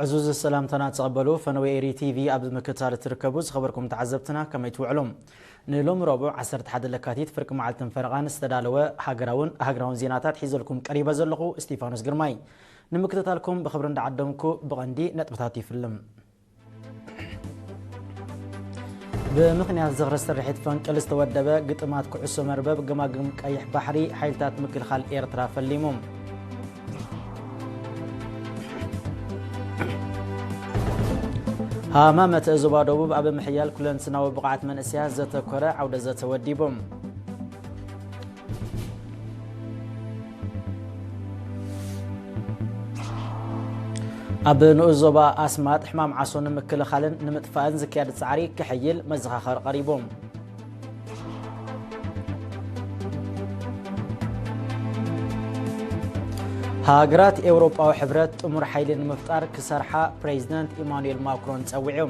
ዕዙዝ ሰላምታና ተቐበሉ። ፈነወ ኤሪ ቲቪ ኣብ ምክትታል እትርከቡ ዝኸበርኩም ተዓዘብትና ከመይ ትውዕሉ? ንሎሚ ረቡዕ ዓሰርተ ሓደ ለካቲት ፍርቂ መዓልትን ፈረቓን ዝተዳለወ ሃገራውን ኣህጉራውን ዜናታት ሒዘልኩም ቀሪበ ዘለኹ እስቲፋኖስ ግርማይ። ንምክትታልኩም ብኽብሪ እንዳዓደምኩ ብቐንዲ ነጥብታት ይፍልም። ብምኽንያት ዝኽሪ ስርሒት ፈንቅል ዝተወደበ ግጥማት ኩዕሶ መርበብ ገማግም ቀይሕ ባሕሪ ሓይልታት ምክልኻል ኤርትራ ፈሊሙ። ሃማመተ ዞባ ደቡብ ኣብ ምሕያል ኩለንትናዊ ብቕዓት መንእሰያት ዘተኮረ ዓውደ ዘተ ወዲቡ። ኣብ ንኡስ ዞባ ኣስማጥ ሕማም ዓሶ ንምክልኻልን ንምጥፋእን ዝካየድ ጻዕሪ ክሕይል መዘኻኸሪ ቀሪቡ። ሃገራት ኤውሮጳዊ ሕብረት ጥሙር ሓይሊ ንምፍጣር ክሰርሓ ፕሬዚደንት ኢማኑኤል ማክሮን ጸዊዑ።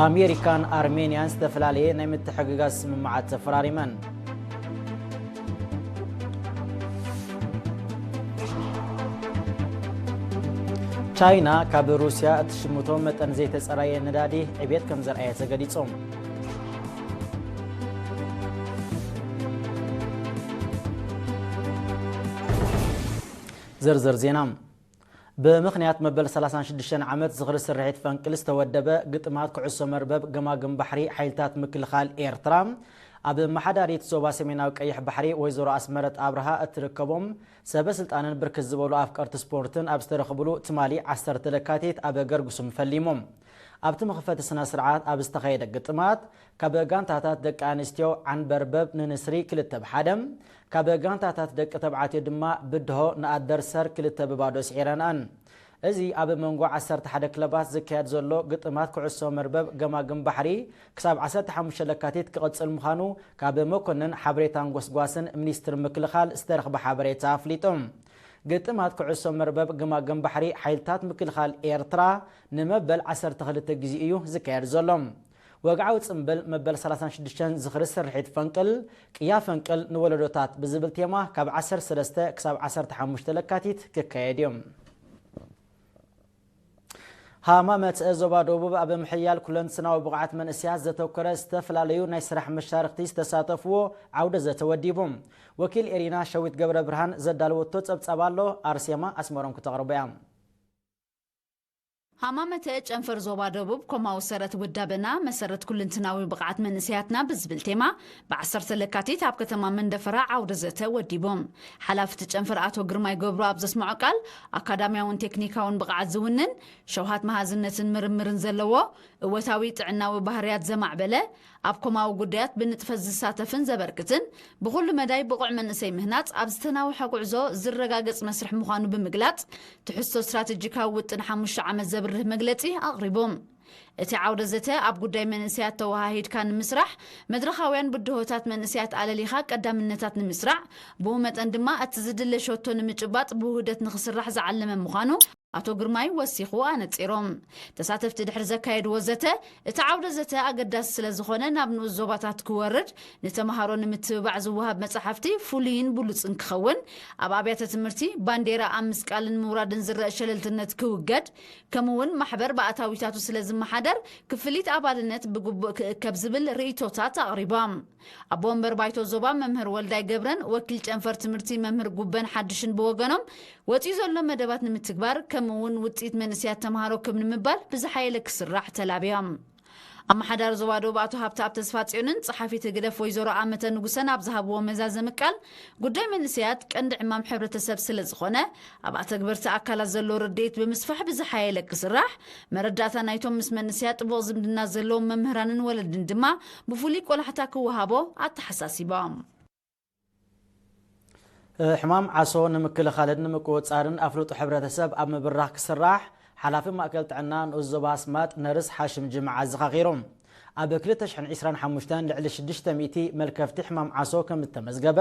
ኣሜሪካን ኣርሜንያን ዝተፈላለየ ናይ ምትሕግጋዝ ስምምዓት ተፈራሪመን። ቻይና ካብ ሩስያ እትሽምቶ መጠን ዘይተጸራየ ነዳዲ ዕቤት ከም ዘርኣየ ተገሊጹ። ዝርዝር ዜና። ብምኽንያት መበል ሰላሳን ሽዱሽተን ዓመት ዝኽሪ ስርሒት ፈንቅል ዝተወደበ ግጥማት ኩዕሶ መርበብ ገማግም ባሕሪ ሓይልታት ምክልኻል ኤርትራ ኣብ መሓዳሪት ዞባ ሰሜናዊ ቀይሕ ባሕሪ ወይዘሮ ኣስመረት ኣብርሃ እትርከቦም ሰበ ስልጣንን ብርክት ዝበሉ ኣፍቀርቲ ስፖርትን ኣብ ዝተረኽብሉ ትማሊ ዓሰርተ ለካቲት ኣብ ገርግሱም ፈሊሞም። ኣብቲ መኽፈቲ ስነ ስርዓት ኣብ ዝተኻየደ ግጥማት ካብ ጋንታታት ደቂ ኣንስትዮ ዓንበርበብ ንንስሪ ክልተ ብ ሓደ፣ ካብ ጋንታታት ደቂ ተባዕትዮ ድማ ብድሆ ንኣደርሰር ክልተ ብ ባዶ ስዒረንኣን። እዚ ኣብ መንጎ ዓሰርተ ሓደ ክለባት ዝካየድ ዘሎ ግጥማት ኩዕሶ መርበብ ገማግም ባሕሪ ክሳብ ዓሰርተ ሓሙሽተ ለካቲት ክቕጽል ምዃኑ ካብ መኮንን ሓበሬታን ጎስጓስን ሚኒስትሪ ምክልኻል ዝተረኽበ ሓበሬታ ኣፍሊጡ። ግጥማት ኩዕሶ መርበብ ገማግም ባሕሪ ሓይልታት ምክልኻል ኤርትራ ንመበል ዓሰርተ ክልተ ግዜ እዩ ዝካየድ ዘሎ። ወግዓዊ ጽምብል መበል ሰላሳን ሽዱሽተን ዝኽሪ ስርሒት ፈንቅል፣ ቅያ ፈንቅል ንወለዶታት ብዝብል ቴማ ካብ ዓሰርተ ሰለስተ ክሳብ ዓሰርተ ሓሙሽተ ለካቲት ክካየድ እዩ። ሃማመት ዞባ ደቡብ ኣብ ምሕያል ኩለንትናዊ ብቕዓት መንእሰያት ዘተኮረ ዝተፈላለዩ ናይ ስራሕ መሻርኽቲ ዝተሳተፍዎ ዓውደ ዘተ ወዲቡ። ወኪል ኤሪና ሸዊት ገብረ ብርሃን ዘዳለወቶ ጸብጻብ ኣሎ፣ ኣርሴማ ኣስመሮም ክተቕርቦ እያ። ሃማመተ ጨንፈር ዞባ ደቡብ ኮማዊ ሰረት ውዳበና መሰረት ኩልንትናዊ ብቕዓት መንእሰያትና ብዝብል ቴማ ብ ዓሰርተ ለካቲት ኣብ ከተማ መንደፈራ ዓውደ ዘተ ወዲቦም። ሓላፊ እቲ ጨንፈር ኣቶ ግርማይ ገብሩ ኣብ ዘስምዖ ቃል፣ ኣካዳሚያውን ቴክኒካውን ብቕዓት ዝውንን፣ ሸውሃት መሃዝነትን ምርምርን ዘለዎ፣ እወታዊ ጥዕናዊ ባህርያት ዘማዕበለ፣ ኣብ ኮማዊ ጉዳያት ብንጥፈት ዝሳተፍን ዘበርክትን፣ ብኹሉ መዳይ ብቑዕ መንእሰይ ምህናጽ ኣብ ዝተናውሐ ጉዕዞ ዝረጋገጽ መስርሕ ምዃኑ ብምግላጽ፣ ትሕዝቶ ስትራተጂካዊ ውጥን ሓሙሽተ ዓመት ዘብርህ መግለጺ ኣቕሪቦም። እቲ ዓውደ ዘተ ኣብ ጉዳይ መንእሰያት ተወሃሂድካ ንምስራሕ፣ መድረኻውያን ብድሆታት መንእሰያት ኣለሊኻ ቀዳምነታት ንምስራዕ፣ ብኡ መጠን ድማ እቲ ዝድለ ሸቶ ንምጭባጥ ብውህደት ንኽስራሕ ዝዓለመ ምዃኑ ኣቶ ግርማይ ወሲኹ ኣነጺሮም። ተሳተፍቲ ድሕሪ ዘካየድዎ ዘተ፣ እቲ ዓውደ ዘተ ኣገዳሲ ስለ ዝኾነ ናብ ንኡስ ዞባታት ክወርድ፣ ንተምሃሮ ንምትብባዕ ዝወሃብ መጻሕፍቲ ፍሉይን ብሉጽን ክኸውን፣ ኣብ ኣብያተ ትምህርቲ ባንዴራ ኣብ ምስቃልን ምውራድን ዝረአ ሸለልትነት ክውገድ፣ ከምኡውን ማሕበር ብኣታዊታቱ ስለ ዝመሓደር ክፍሊት ኣባልነት ብግቡእ ክእከብ ዝብል ርእይቶታት ኣቕሪቦም። ኣቦ ወንበር ባይቶ ዞባ መምህር ወልዳይ ገብረን ወኪል ጨንፈር ትምህርቲ መምህር ጉበን ሓድሽን ብወገኖም፣ ወጺኡ ዘሎ መደባት ንምትግባር ከምኡ እውን ውጽኢት መንእሰያት ተምሃሮ ክብ ንምባል ብዝሓየለ ክስራሕ ተላብዮም። ኣመሓዳሪ ዞባ ደቡብ ኣቶ ሃብተኣብ ተስፋጽዮንን ጸሓፊት ህግደፍ ወይዘሮ ኣመተ ንጉሰን ኣብ ዝሃብዎ መዛዘሚ ቃል፣ ጉዳይ መንእሰያት ቀንዲ ዕማም ሕብረተሰብ ስለ ዝኾነ፣ ኣብ ኣተግበርቲ ኣካላት ዘሎ ርድኢት ብምስፋሕ ብዝሓየለ ክስራሕ፣ መረዳእታ ናይቶም ምስ መንእሰያት ጥቡቕ ዝምድና ዘለዎም መምህራንን ወለድን ድማ ብፍሉይ ቆላሕታ ክወሃቦ ኣተሓሳሲቦም። ሕማም ዓሶ ንምክልኻልን ንምቁጽጻርን ኣፍልጦ ሕብረተሰብ ኣብ ምብራኽ ክስራሕ ሓላፊ ማእከል ጥዕና ንኡስ ዞባ ኣስማጥ ነርስ ሓሽም ጅምዓ ኣዘኻኺሩ። ኣብ ክልተ ሽሕን ዕስራን ሓሙሽተን ልዕሊ ሽዱሽተ ሚእቲ መልከፍቲ ሕማም ዓሶ ከም እተመዝገበ፣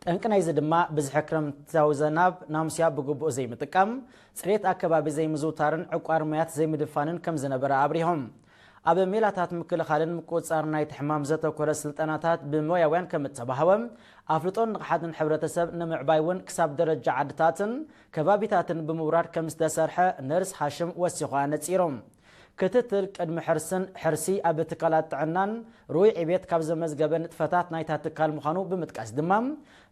ጠንቂ ናይዚ ድማ ብዝሒ ክረምታዊ ዘናብ ናሙስያ ብግቡእ ዘይምጥቃም፣ ጽሬት ኣከባቢ ዘይምዝውታርን ዕቋር ማያት ዘይምድፋንን ከም ዝነበረ ኣብሪሆም። ኣብ ሜላታት ምክልኻልን ምቁጽጻር ናይቲ ሕማም ዘተኮረ ስልጠናታት ብሞያውያን ከም እተባህወ፣ ኣፍልጦን ንቕሓትን ሕብረተሰብ ንምዕባይ እውን ክሳብ ደረጃ ዓድታትን ከባቢታትን ብምውራድ ከም ዝተሰርሐ ነርስ ሃሽም ወሲኹ ኣነጺሩ። ክትትል ቅድሚ ሕርስን ሕርሲ ኣብ ትካላት ጥዕናን ርኡይ ዕቤት ካብ ዘመዝገበ ንጥፈታት ናይታ ትካል ምዃኑ ብምጥቃስ ድማ፣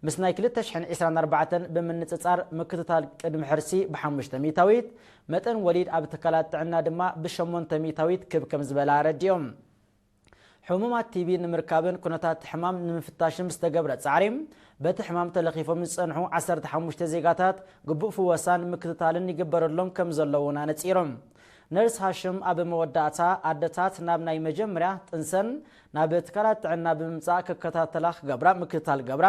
ምስ ናይ ክልተ ሽሕን ዕስራን ኣርባዕተን ብምንጽጻር ምክትታል ቅድሚ ሕርሲ ብሓሙሽተ ሚእታዊት፣ መጠን ወሊድ ኣብ ትካላት ጥዕና ድማ ብሸሞንተ ሚእታዊት ክብ ከም ዝበለ ኣረዲኦም። ሕሙማት ቲቢ ንምርካብን ኩነታት ሕማም ንምፍታሽን ዝተገብረ ጻዕሪ፣ በቲ ሕማም ተለኺፎም ዝጸንሑ ዓሰርተ ሓሙሽተ ዜጋታት ግቡእ ፍወሳን ምክትታልን ይግበረሎም ከም ዘሎ እውን ኣነጺሮም። ነርስ ሃሽም ኣብ መወዳእታ፣ ኣደታት ናብ ናይ መጀመርያ ጥንሰን ናብ ትካላት ጥዕና ብምምጻእ ክከታተላ ክገብራ፣ ምክትታል ክገብራ፣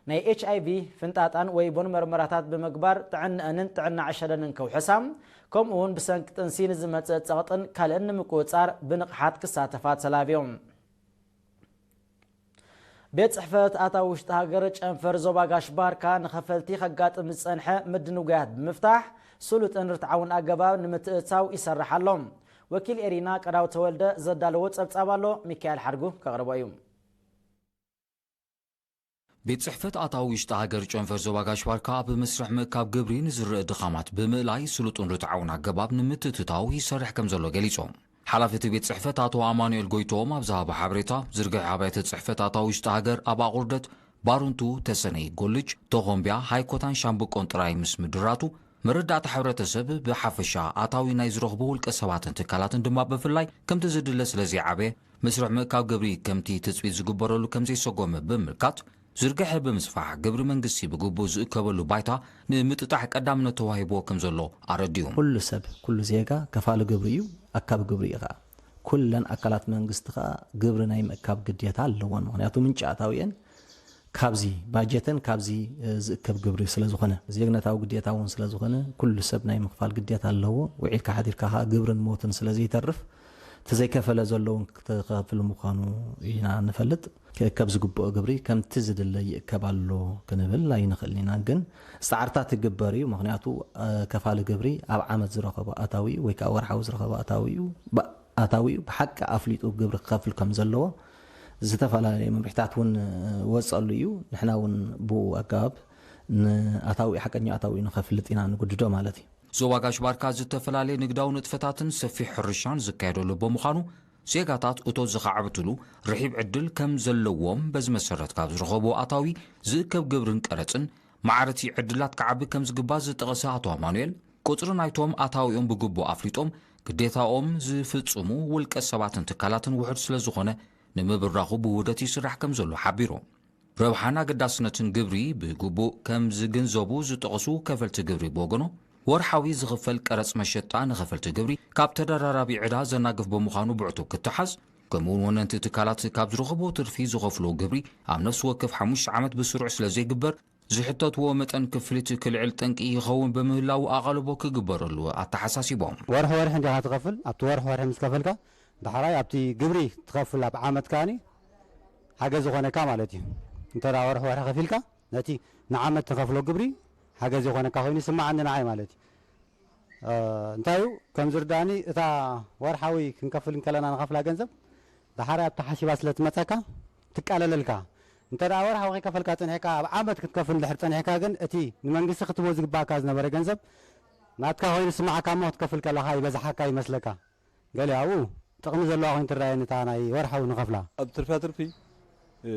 ናይ ኤች ኣይ ቪ፣ ፍንጣጣን ወይቦን መርመራታት ብምግባር ጥዕንአንን ጥዕና ዕሸለንን ከውሕሳ፣ ከምኡ እውን ብሰንኪ ጥንሲ ንዝመጽእ ጸቕጥን ካልእን ንምቁጽጻር ብንቕሓት ክሳተፋ ተላብዮም። ቤት ጽሕፈት ኣታዊ ውሽጢ ሃገር ጨንፈር ዞባ ጋሽ ባርካ ንኸፈልቲ ከጋጥም ዝጸንሐ ምድንጓያት ብምፍታሕ ስሉጥን ርትዓውን ኣገባብ ንምትእትታው ይሰርሕ ኣሎ። ወኪል ኤሪና ቀዳው ተወልደ ዘዳለዎ ጸብጻብ ኣሎ፣ ሚካኤል ሓድጉ ከቕርቦ እዩ። ቤት ጽሕፈት ኣታዊ ውሽጢ ሃገር ጨንፈር ዞባ ጋሽ ባርካ ኣብ መስርሕ ምእካብ ግብሪ ንዝረአ ድኻማት ብምእላይ ስሉጥን ርትዓውን ኣገባብ ንምትእትታው ይሰርሕ ከም ዘሎ ገሊጾም። ሓላፊ እቲ ቤት ጽሕፈት ኣቶ ኣማኑኤል ጎይቶኦም ኣብ ዝሃቦ ሓበሬታ፣ ዝርግሐ ኣብያተ ጽሕፈት ኣታዊ ውሽጢ ሃገር ኣብ ኣቑርደት፣ ባሩንቱ፣ ተሰነይ፣ ጎልጅ፣ ቶኾምቢያ፣ ሃይኮታን ሻምብቆን ጥራይ ምስ ምድራቱ፣ መረዳእታ ሕብረተሰብ ብሓፈሻ ኣታዊ ናይ ዝረኽቡ ውልቀ ሰባትን ትካላትን ድማ ብፍላይ ከምቲ ዝድለ ስለ ዘይዓበየ፣ መስርሕ ምእካብ ግብሪ ከምቲ ትጽቢት ዝግበረሉ ከም ዘይሰጎመ ብምምልካት፣ ዝርግሐ ብምስፋሕ ግብሪ መንግስቲ ብግቡእ ዝእከበሉ ባይታ ንምጥጣሕ ቀዳምነት ተዋሂብዎ ከም ዘሎ ኣረዲኡ። ኩሉ ሰብ፣ ኩሉ ዜጋ ከፋሊ ግብሪ እዩ፣ ኣካቢ ግብሪ እዩ ኸኣ። ኩለን ኣካላት መንግስቲ ኸኣ ግብሪ ናይ ምእካብ ግዴታ ኣለወን። ምኽንያቱ ምንጪ ኣታዊአን ካብዚ ባጀተን ካብዚ፣ እ፣ ዝእከብ ግብሪ ስለ ዝኾነ፣ ዜግነታዊ ግዴታ እውን ስለ ዝኾነ፣ ኩሉ ሰብ ናይ ምኽፋል ግዴታ ኣለዎ። ውዒልካ ሓዲርካ ኸኣ ግብርን ሞትን ስለ ዘይተርፍ፣ እቲ ዘይከፈለ ዘሎ እውን ክኸፍል ምዃኑ ኢና ንፈልጥ። ክእከብ ዝግብኦ ግብሪ ከምቲ ዝድለ ይእከብ ኣሎ ክንብል ኣይንኽእልን ኢና። ግን ጻዕርታት ይግበር እዩ። ምኽንያቱ፣ እ፣ ከፋሊ ግብሪ ኣብ ዓመት ዝረኸቦ ኣታዊ ወይ ከኣ ወርሓዊ ዝረኸቦ ኣታዊ እዩ። ብ-፣ ኣታዊኡ ብሓቂ ኣፍሊጡ ግብሪ ክኸፍል ከም ዘለዎ ዝተፈላለየ መምርሒታት እውን ወጸሉ እዩ። ንሕና እውን ብኡ ኣገባብ ንኣታዊኡ፣ ሓቀኛ ኣታዊኡ ንኸፍልጥ ኢና ንጉድዶ ማለት እዩ። ዞባ ጋሽ ባርካ ዝተፈላለየ ንግዳዊ ንጥፈታትን ሰፊሕ ሕርሻን ዝካየደሉ ብምዃኑ፣ ዜጋታት እቶት ዝኻዕብትሉ ርሒብ ዕድል ከም ዘለዎም፣ በዚ መሰረት ካብ ዝረኸብዎ ኣታዊ ዝእከብ ግብርን ቀረጽን ማዕረቲ ዕድላት ክዓቢ ከም ዝግባእ ዝጠቐሰ ኣቶ ኣማኑኤል፣ ቁጽሪ ናይቶም ኣታዊኦም ብግቡእ ኣፍሊጦም ግዴታኦም ዝፍጽሙ ውልቀ ሰባትን ትካላትን ውሑድ ስለ ዝኾነ፣ ንምብራኹ ብውህደት ይስራሕ ከም ዘሎ ሓቢሮም። ረብሓን ኣገዳስነትን ግብሪ ብግቡእ ከም ዝግንዘቡ ዝጠቐሱ ከፈልቲ ግብሪ ብወገኖም፣ ወርሓዊ ዝኽፈል ቀረጽ መሸጣ ንኸፈልቲ ግብሪ ካብ ተደራራቢ ዕዳ ዘናግፍ ብምዃኑ ብዕቱብ ክተሓዝ፣ ከምኡውን ወነንቲ ትካላት ካብ ዝረኽብዎ ትርፊ ዝኸፍልዎ ግብሪ ኣብ ነፍሲ ወከፍ ሓሙሽተ ዓመት ብስሩዕ ስለ ዘይግበር፣ ዝሕተትዎ መጠን ክፍሊት ክልዕል ጠንቂ ይኸውን ብምህላዉ ኣቓልቦ ክግበረሉ ኣተሓሳሲቦም። ወርሒ ወርሒ እንዲኻ ትኸፍል። ኣብቲ ወርሒ ወርሒ ምስ ከፈልካ፣ ዳሕራይ ኣብቲ ግብሪ ትኸፍል ኣብ ዓመት ከኣኒ ሓገዝ ዝኾነካ ማለት እዩ። እንተ ደኣ ወርሒ ወርሒ ከፊልካ፣ ነቲ ንዓመት ትኸፍሎ ግብሪ ሓገዝ ዝኾነካ ኮይኑ ይስምዓኒ ንዓይ ማለት እዩ። እ፣ እንታይ እዩ፣ ከም ዝርዳእኒ፣ እታ ወርሓዊ ክንከፍል እንከለና ንኸፍላ ገንዘብ፣ ዳሓር ኣብታ ሓሲባ ስለ ትመጸካ፣ ትቃለለልካ። እንተ ደኣ ወርሓዊ ከይከፈልካ ጸኒሕካ፣ ኣብ ዓመት ክትከፍል እንድሕር ጸኒሕካ ግን፣ እቲ ንመንግስቲ ክትህቦ ዝግባእካ ዝነበረ ገንዘብ፣ ናትካ ኮይኑ ዝስምዓካ እሞ፣ ክትከፍል ከለኻ ይበዝሓካ ይመስለካ። ገለ ኣብኡ ጥቕሚ ዘለዋ ኮይኑ ትረኣየኒ፣ እታ ናይ ወርሓዊ ንኸፍላ። ኣብ ትርፋ ትርፊ፣ እ፣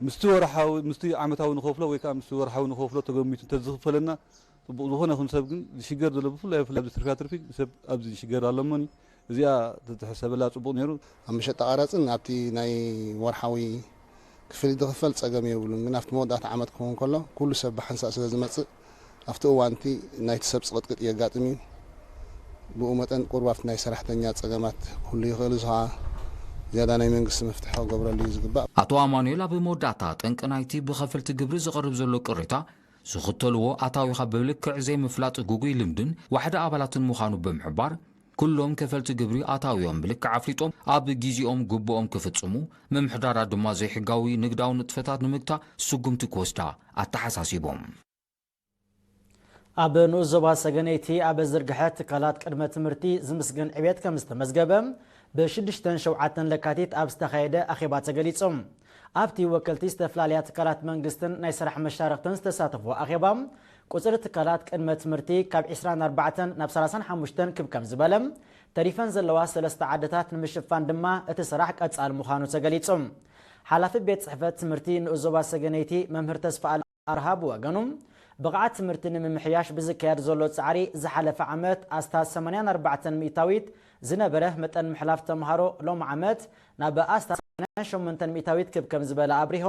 ምስቲ ወርሓዊ፣ ምስቲ ዓመታዊ ንኸፍሎ ወይ ከኣ ምስቲ ወርሓዊ ንኸፍሎ ተገሚቱ እንተዝኽፈለና ጽቡቕ ዝኾነ ይኹን። ሰብ ግን ዝሽገር ዘሎ ብፍላይ፣ ብፍላይ ኣብዚ ትርፋ ትርፊ ሰብ ኣብዚ ዝሽገር ኣሎ እሞኒ፣ እዚኣ ተተሕሰበላ ጽቡቕ ነይሩ። ኣብ መሸጣ ቀረጽን ኣብቲ ናይ ወርሓዊ ክፍሊት ዝኽፈል ጸገም የብሉን። ግን ኣብቲ መወዳእታ ዓመት ክኸውን ከሎ፣ ኩሉ ሰብ ብሓንሳእ ስለ ዝመጽእ፣ ኣብቲ እዋንቲ ናይቲ ሰብ ጽቕጥቅጥ የጋጥም እዩ። ብኡ መጠን ቁሩብ ኣብቲ ናይ ሰራሕተኛ ጸገማት ክህሉ ይኽእል። እዚ ኸኣ ዝያዳ ናይ መንግስቲ መፍትሒ ክገብረሉ እዩ ዝግባእ። ኣቶ ኣማኑኤል ኣብ መወዳእታ፣ ጠንቂ ናይቲ ብኸፈልቲ ግብሪ ዝቐርብ ዘሎ ቅሬታ፣ ዝኽተልዎ ኣታዊኻ ብልክዕ ዘይምፍላጥ ግጉይ ልምድን ዋሕዲ ኣባላትን ምዃኑ ብምሕባር፣ ኩሎም ከፈልቲ ግብሪ ኣታዊኦም ብልክዕ ኣፍሊጦም ኣብ ግዜኦም ግቡኦም ክፍጽሙ፣ ምምሕዳራት ድማ ዘይሕጋዊ ንግዳዊ ንጥፈታት ንምግታእ ስጉምቲ ክወስዳ ኣተሓሳሲቦም። ኣብ ንኡስ ዞባ ሰገነይቲ ኣብ ዝርግሐ ትካላት ቅድመ ትምህርቲ ዝምስገን ዕቤት ከም ዝተመዝገበ ብ6ን 7ን ለካቲት ኣብ ዝተኻየደ ኣኼባ ተገሊጹ። ኣብቲ ወከልቲ ዝተፈላለያ ትካላት መንግስትን ናይ ስራሕ መሻርኽትን ዝተሳተፍዎ ኣኼባ፣ ቁጽሪ ትካላት ቅድመ ትምህርቲ ካብ ዕስራን ኣርባዕተን ናብ ሰላሳን ሓሙሽተን ክብ ከም ዝበለ፣ ተሪፈን ዘለዋ ሰለስተ ዓድታት ንምሽፋን ድማ እቲ ስራሕ ቀጻሊ ምዃኑ ተገሊጹ። ሓላፊ ቤት ጽሕፈት ትምህርቲ ንኡስ ዞባ ሰገነይቲ መምህር ተስፋኣለም ኣርሃ ብወገኑ፣ ብቕዓት ትምህርቲ ንምምሕያሽ ብዝካየድ ዘሎ ጻዕሪ ዝሓለፈ ዓመት ኣስታት ሰማንያን ኣርባዕተን ሚእታዊት ዝነበረ መጠን ምሕላፍ ተምሃሮ ሎሚ ዓመት ናብ ኣስታት ሰማንያን ሸሞንተን ሚእታዊት ክብ ከም ዝበለ ኣብሪሁ።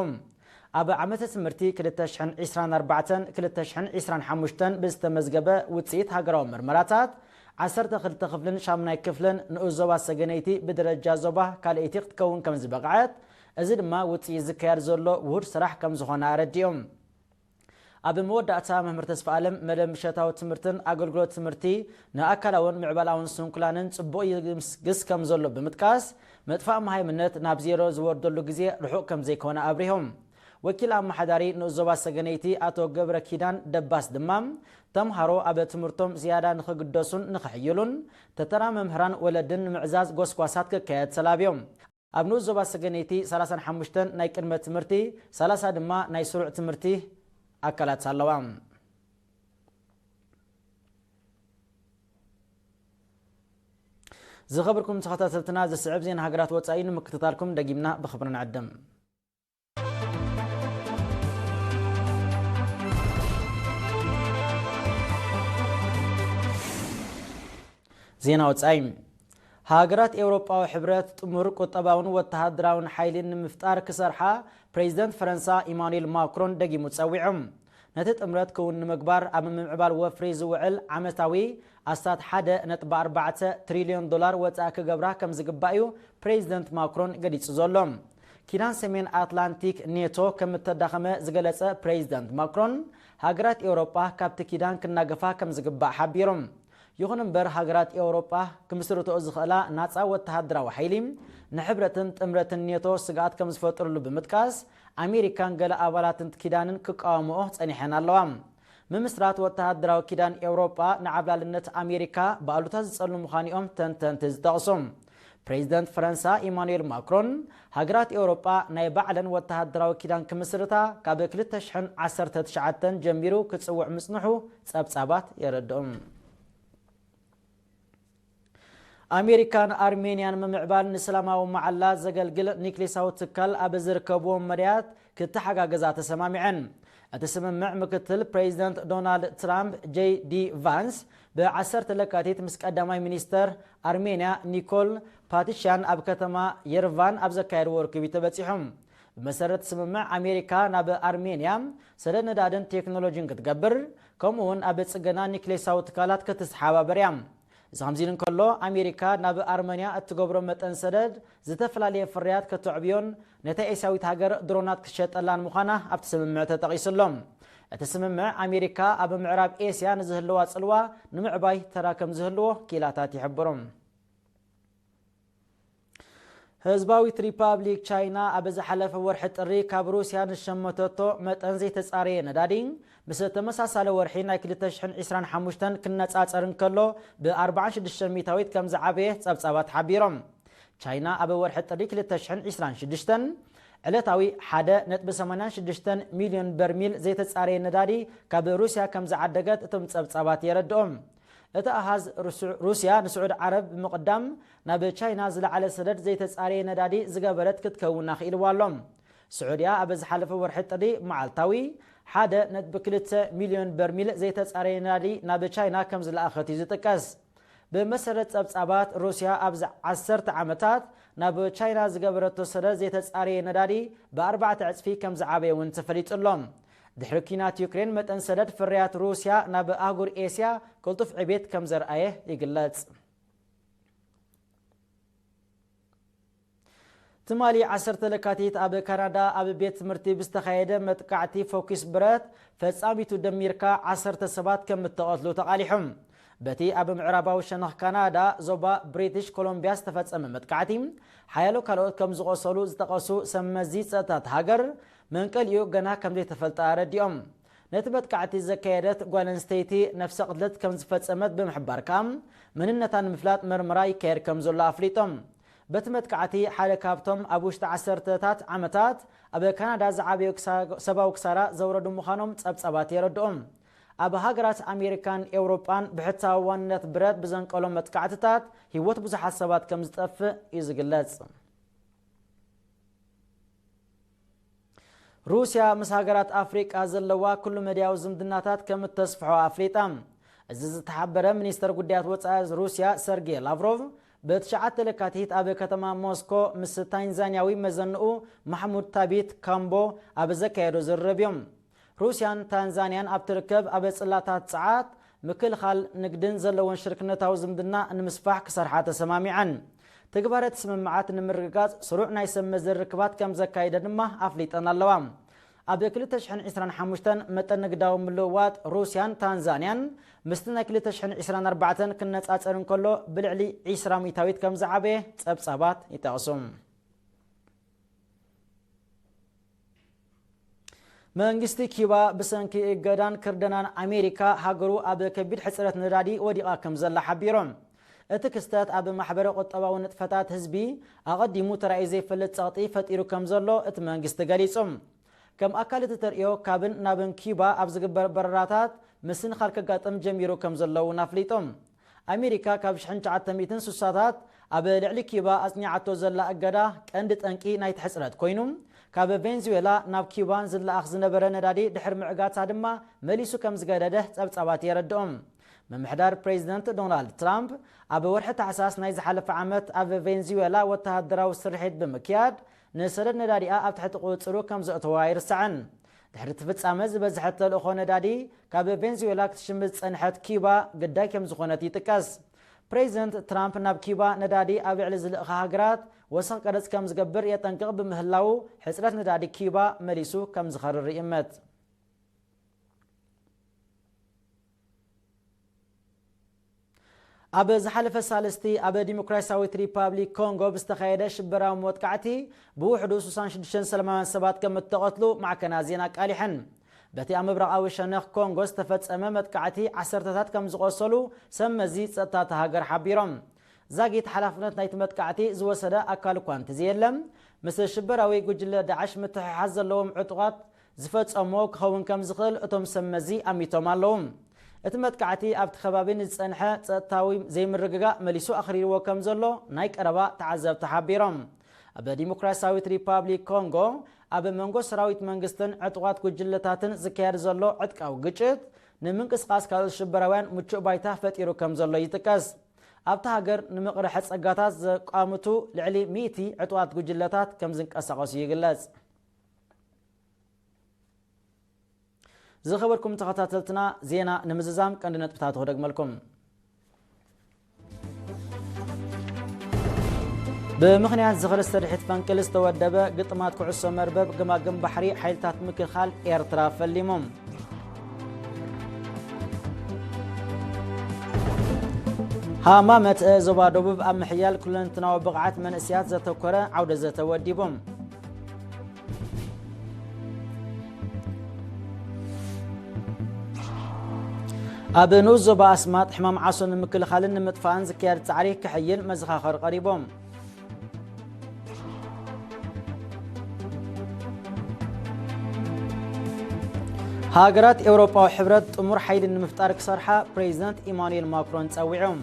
ኣብ ዓመተ ትምህርቲ ክልተ ሽሕን ዕስራን ኣርባዕተን ክልተ ሽሕን ዕስራን ሓሙሽተን ብዝተመዝገበ ውጽኢት ሃገራዊ ምርመራታት፣ ዓሰርተ ክልተ ክፍልን ሻምናይ ክፍልን ንኡስ ዞባ ሰገነይቲ ብደረጃ ዞባ ካልኣይቲ ክትከውን ከም ዝበቕዐት፣ እዚ ድማ ውጽኢት ዝካየድ ዘሎ ውሁድ ስራሕ ከም ዝኾነ ኣረዲኦም። ኣብ መወዳእታ መምህር ተስፋኣለም መደብ ምሸታዊ ትምህርትን ኣገልግሎት ትምህርቲ ንኣካላውን ምዕባላውን ስንኩላንን ጽቡቕ ይግስግስ ከም ዘሎ ብምጥቃስ፣ ምጥፋእ መሃይምነት ናብ ዜሮ ዝወርደሉ ግዜ ርሑቕ ከም ዘይኮነ ኣብሪሆም። ወኪል ኣመሓዳሪ ንኡስ ዞባ ሰገነይቲ ኣቶ ገብረ ኪዳን ደባስ ድማ፣ ተምሃሮ ኣብ ትምህርቶም ዝያዳ ንኽግደሱን ንኽሕይሉን፣ ተተራ መምህራን ወለድን ንምዕዛዝ ጎስጓሳት ክካየድ ተላብዮም። ኣብ ንኡስ ዞባ ሰገነይቲ ሰላሳን ሓሙሽተን ናይ ቅድመ ትምህርቲ፣ ሰላሳ ድማ ናይ ስሩዕ ትምህርቲ ኣካላት ኣለዋ። ዝኸበርኩም ተኸታተልትና፣ ዝስዕብ ዜና ሃገራት ወጻኢ ንምክትታልኩም ደጊምና ብኽብሪ ንዕድም። ዜና ወጻኢ። ሃገራት ኤውሮጳዊ ሕብረት ጥሙር ቁጠባውን ወተሃደራውን ሓይሊ ንምፍጣር ክሰርሓ ፕሬዚደንት ፈረንሳ ኢማኑኤል ማክሮን ደጊሙ ጸዊዑ። ነቲ ጥምረት ክውን ንምግባር ኣብ ምምዕባል ወፍሪ ዝውዕል ዓመታዊ ኣስታት ሓደ ነጥቢ ኣርባዕተ ትሪልዮን ዶላር ወጻኢ ክገብራ ከም ዝግባእ እዩ ፕሬዚደንት ማክሮን ገሊጹ ዘሎ። ኪዳን ሰሜን ኣትላንቲክ ኔቶ ከም እተዳኸመ ዝገለጸ ፕሬዚደንት ማክሮን፣ ሃገራት ኤውሮጳ ካብቲ ኪዳን ክናገፋ ከም ዝግባእ ሓቢሩ። ይኹን እምበር፣ ሃገራት ኤውሮጳ ክምስርትኦ ዝኽእላ ናጻ ወተሃደራዊ ሓይሊ ንሕብረትን ጥምረትን ኔቶ ስግኣት ከም ዝፈጥርሉ ብምጥቃስ፣ ኣሜሪካን ገለ ኣባላትን ኪዳንን ክቃወምኦ ጸኒሐን ኣለዋ። ምምስራት ወተሃደራዊ ኪዳን ኤውሮጳ ንዓብላልነት ኣሜሪካ ብኣሉታ ዝጸሉ ምዃኑ እዮም ተንተንቲ ዝጠቕሱ። ፕሬዚደንት ፈረንሳ ኢማኑኤል ማክሮን፣ ሃገራት ኤውሮጳ ናይ ባዕለን ወተሃደራዊ ኪዳን ክምስርታ ካብ ክልተ ሽሕን ዓሰርተ ትሽዓተን ጀሚሩ ክጽውዕ ምጽንሑ ጸብጻባት የረድኡ። ኣሜሪካን ኣርሜንያን ምምዕባል ንሰላማዊ መዓላ ዘገልግል ኒክሌሳዊ ትካል ኣብ ዝርከብዎም መዳያት ክተሓጋገዛ ተሰማሚዐን። እቲ ስምምዕ ምክትል ፕሬዚደንት ዶናልድ ትራምፕ ጄ ዲ ቫንስ ብዓሰርተ ለካቲት ምስ ቀዳማይ ሚኒስተር ኣርሜንያ ኒኮል ፓትሻን ኣብ ከተማ የርቫን ኣብ ዘካየድዎ ርክብ እዩ ተበጺሑ። ብመሰረት ስምምዕ ኣሜሪካ ናብ ኣርሜንያ ሰደድ ነዳድን ቴክኖሎጂን ክትገብር፣ ከምኡ እውን ኣብ ጽገና ኒክሌሳዊ ትካላት ክትሰሓባበር እያ። እዚ ከምዚ ኢሉ እንከሎ፣ ኣሜሪካ ናብ ኣርመንያ እትገብሮ መጠን ሰደድ ዝተፈላለየ ፍርያት ከተዕብዮን ነታ ኤስያዊት ሃገር ድሮናት ክትሸጠላን ምዃና ኣብቲ ስምምዕ ተጠቒሱ ኣሎ። እቲ ስምምዕ ኣሜሪካ ኣብ ምዕራብ ኤስያ ንዝህልዋ ጽልዋ ንምዕባይ ተራ ከም ዝህልዎ ኪላታት ይሕብሩ። ህዝባዊት ሪፓብሊክ ቻይና ኣብ ዝሓለፈ ወርሒ ጥሪ ካብ ሩስያ ንሸመተቶ መጠን ዘይተጻረየ ነዳዲ፣ ምስ ተመሳሳሊ ወርሒ ናይ ክልተ ሽሕን ዕስራን ሓሙሽተን ክነጻጸር እንከሎ፣ ብ ኣርባዓን ሽዱሽተን ሚእታዊት ከም ዝዓበየ ጸብጻባት ሓቢሮም። ቻይና ኣብ ወርሒ ጥሪ ክልተ ሽሕን ዕስራን ሽዱሽተን ዕለታዊ ሓደ ነጥቢ ሰማንያን ሽዱሽተን ሚልዮን በርሚል ዘይተጻረየ ነዳዲ ካብ ሩስያ ከም ዝዓደገት እቶም ጸብጻባት የረድኦም። እቲ ኣሃዝ፣ ሩስ-፣ ሩስያ ንስዑዲ ዓረብ ብምቕዳም ናብ ቻይና ዝለዓለ ሰደድ ዘይተጻረየ ነዳዲ ዝገበረት ክትከውን ኣኽኢልዋ ኣሎ። ስዑድያ ኣብ ዝሓለፈ ወርሒ ጥሪ መዓልታዊ ሓደ ነጥቢ ክልተ ሚልዮን በርሚል ዘይተጻረየ ነዳዲ ናብ ቻይና ከም ዝለኣኸት እዩ ዝጥቀስ። ብመሰረት ጸብጻባት፣ ሩስያ ኣብዚ ዓሰርተ ዓመታት ናብ ቻይና ዝገበረቶ ሰደድ ዘይተጻረየ ነዳዲ ብኣርባዕተ ዕጽፊ ከም ዝዓበየ እውን ተፈሊጡ ኣሎ። ድሕሪ ኲናት ዩክሬን፣ መጠን ሰደድ ፍርያት ሩስያ ናብ ኣህጉር ኤስያ ቅልጡፍ ዕቤት ከም ዘርኣየ ይግለጽ። ትማሊ ዓሰርተ ለካቲት ኣብ ካናዳ ኣብ ቤት ትምህርቲ ብዝተኻየደ መጥቃዕቲ ፎኪስ ብረት ፈጻሚቱ ደሚርካ ዓሰርተ ሰባት ከም እተቐትሉ ተቓሊሖም። በቲ ኣብ ምዕራባዊ ሸነኽ ካናዳ ዞባ ብሪቲሽ ኮሎምቢያ ዝተፈጸመ መጥቃዕቲ፣ ሓያሎ ካልኦት ከም ዝቖሰሉ ዝጠቐሱ ሰብ መዚ ጸጥታ እታ ሃገር፣ መንቀሊኡ ገና ከም ዘይተፈልጠ ኣረዲኦም። ነቲ መጥቃዕቲ ዘካየደት ጓል ኣንስተይቲ ነፍሰ ቅትለት ከም ዝፈጸመት ብምሕባር ከኣ፣ መንነታ ንምፍላጥ መርመራ ይካየድ ከም ዘሎ ኣፍሊጦም። በቲ መጥቃዕቲ ሓደ ካብቶም ኣብ ውሽጢ ዓሰርተታት ዓመታት ኣብ ካናዳ ዝዓበዩ ክሳ-፣ ሰብኣዊ ክሳራ ዘውረዱ ምዃኖም ጸብጻባት የረድኦም። ኣብ ሃገራት ኣሜሪካን ኤውሮጳን ብሕታዊ ዋንነት ብረት ብዘንቀሎም መጥቃዕትታት ህይወት ብዙሓት ሰባት ከም ዝጠፍእ እዩ ዝግለጽ። ሩስያ ምስ ሃገራት ኣፍሪቃ ዘለዋ ኩሉ መድያዊ ዝምድናታት ከም እተስፍሖ ኣፍሊጣ። እዚ ዝተሓበረ ሚኒስተር ጉዳያት ወጻኢ ሩስያ ሰርጌ ላቭሮቭ ብትሽዓተ ለካቲት ኣብ ከተማ ሞስኮ ምስ ታንዛንያዊ መዘንኡ ማሕሙድ ታቢት ካምቦ ኣብ ዘካየዶ ዝርርብ እዮም። ሩስያን ታንዛንያን ኣብ ትርከብ ኣብ ጽላታት ጸዓት ምክልኻል ንግድን ዘለውን ሽርክነታዊ ዝምድና ንምስፋሕ ክሰርሓ ተሰማሚዐን። ትግባረ እቲ ስምምዓት ንምርግጋጽ ስሩዕ ናይ ሰብ መዚ ርክባት ከም ዘካይደ ድማ ኣፍሊጠን ኣለዋ። ኣብ ክልተ ሽሕን ዕስራን ሓሙሽተን መጠን ንግዳዊ ምልውዋጥ ሩስያን ታንዛንያን ምስቲ ናይ ክልተ ሽሕን ዕስራን ኣርባዕተን ክነጻጸር እንከሎ ብልዕሊ ዕስራ ሚእታዊት ከም ዝዓበየ ጸብጻባት ይጠቕሱ። መንግስቲ ኪባ ብሰንኪ እገዳን ክርደናን ኣሜሪካ ሃገሩ ኣብ ከቢድ ሕጽረት ነዳዲ ወዲቓ ከም ዘላ ሓቢሮም። እቲ ክስተት ኣብ ማሕበረ ቁጠባዊ ንጥፈታት ህዝቢ ኣቐዲሙ ተራእዩ ዘይፈልጥ ጸቕጢ ፈጢሩ ከም ዘሎ እቲ መንግስቲ ገሊጹ። ከም ኣካል እቲ ተርእዮ ካብን ናብን ኪባ ኣብ ዝግበር በረራታት ምስንኻል ከጋጥም ጀሚሩ ከም ዘሎ እውን ኣፍሊጦም። ኣሜሪካ ካብ ሽሕን ትሽዓተ ሚእትን ስሳታት ኣብ ልዕሊ ኪባ ኣጽኒዓቶ ዘላ እገዳ ቀንዲ ጠንቂ ናይቲ ሕጽረት ኮይኑ፣ ካብ ቬንዙዌላ ናብ ኪባ ዝለኣኽ ዝነበረ ነዳዲ ድሕሪ ምዕጋታ ድማ መሊሱ ከም ዝገደደ ጸብጻባት የረድኦም። ምምሕዳር ፕሬዚደንት ዶናልድ ትራምፕ ኣብ ወርሒ ታሕሳስ ናይ ዝሓለፈ ዓመት ኣብ ቬንዙዌላ ወተሃደራዊ ስርሒት ብምክያድ ንሰደድ ነዳዲኣ ኣብ ትሕቲ ቁጽጽሩ ከም ዘእተዋ ኣይርሳዕን። ድሕሪ እቲ ፍጻመ ዝበዝሐ ተልእኾ ነዳዲ ካብ ቬንዙዌላ ክትሽምት ዝጸንሐት ኪባ ግዳይ ከም ዝኾነት ይጥቀስ። ፕሬዚደንት ትራምፕ ናብ ኪባ ነዳዲ ኣብ ልዕሊ ዝልእኻ ሃገራት ወሰኽ ቀረጽ ከም ዝገብር የጠንቅቕ ብምህላዉ ሕጽረት ነዳዲ ኪባ መሊሱ ከም ዝኸርር ይእመት። ኣብ ዝሓለፈ ሳልስቲ ኣብ ዲሞክራሲያዊት ሪፓብሊክ ኮንጎ ብዝተኻየደ ሽበራዊ መጥቃዕቲ ብውሕዱ ስሳን ሽዱሽተን ሰላማውያን ሰባት ከም እተቐትሉ ማዕከናት ዜና ኣቃሊሐን። በቲ ኣብ ምብራቓዊ ሸነኽ ኮንጎ ዝተፈጸመ መጥቃዕቲ ዓሰርተታት ከም ዝቖሰሉ ሰብ መዚ ጸጥታ እታ ሃገር ሓቢሮም። ዛጊት ሓላፍነት ናይቲ መጥቃዕቲ ዝወሰደ ኣካል እኳ እንተዘየለ፣ ምስ ሽበራዊ ጉጅለ ዳዕሽ ምትሕሓዝ ዘለዎም ዕጡቓት ዝፈጸሞ ክኸውን ከም ዝኽእል እቶም ሰብ መዚ ኣሚቶም ኣለዉ። እቲ መጥቃዕቲ ኣብቲ ከባቢ ንዝጸንሐ ጸጥታዊ ዘይምርግጋእ መሊሱ ኣኽሪርዎ ከም ዘሎ ናይ ቀረባ ተዓዘብቲ ሓቢሮም። ኣብ ዲሞክራሲያዊት ሪፓብሊክ ኮንጎ ኣብ መንጎ ሰራዊት መንግስትን ዕጡቓት ጉጅለታትን ዝካየድ ዘሎ ዕጥቃዊ ግጭት ንምንቅስቓስ ካልኦት ሽበራውያን ምቹእ ባይታ ፈጢሩ ከም ዘሎ ይጥቀስ። ኣብታ ሃገር ንምቕርሐ ጸጋታት ዘቋምቱ ልዕሊ ሚእቲ ዕጡቓት ጉጅለታት ከም ዝንቀሳቐሱ ይግለጽ። ዝኸበርኩም ተኸታተልትና፣ ዜና ንምዝዛም ቀንዲ ነጥብታት ክደግመልኩም። ብምኽንያት ዝኽሪ ስርሒት ፈንቅል ዝተወደበ ግጥማት ኩዕሶ መርበብ ገማግም ባሕሪ ሓይልታት ምክልኻል ኤርትራ ፈሊሞም። ሃማመት ዞባ ደቡብ ኣብ ምሕያል ኩለንትናዊ ብቕዓት መንእስያት ዘተኮረ ዓውደ ዘተ ወዲቦም። ኣብ ንኡስ ዞባ ኣስማጥ ሕማም ዓሶ ንምክልኻልን ንምጥፋእን ዝካየድ ጻዕሪ ክሕይል መዘኻኸር ቀሪቦም። ሃገራት ኤውሮጳዊ ሕብረት ጥሙር ሓይሊ ንምፍጣር ክሰርሓ ፕሬዚደንት ኢማኑኤል ማክሮን ጸዊዖም።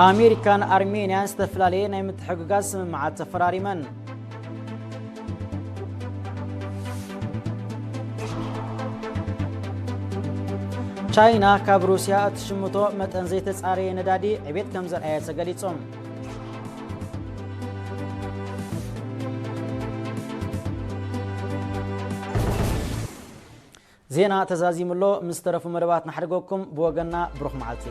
ኣሜሪካን ኣርሜንያን ዝተፈላለየ ናይ ምትሕግጋዝ ስምምዓት ተፈራሪመን። ቻይና ካብ ሩስያ እትሽምቶ መጠን ዘይተጻረየ ነዳዲ ዕቤት ከም ዘርኣየ ተገሊጹ። ዜና ተዛዚሙ ኣሎ። ምስ ተረፉ መደባት ንሓድገኩም። ብወገንና ብሩኽ መዓልቲ።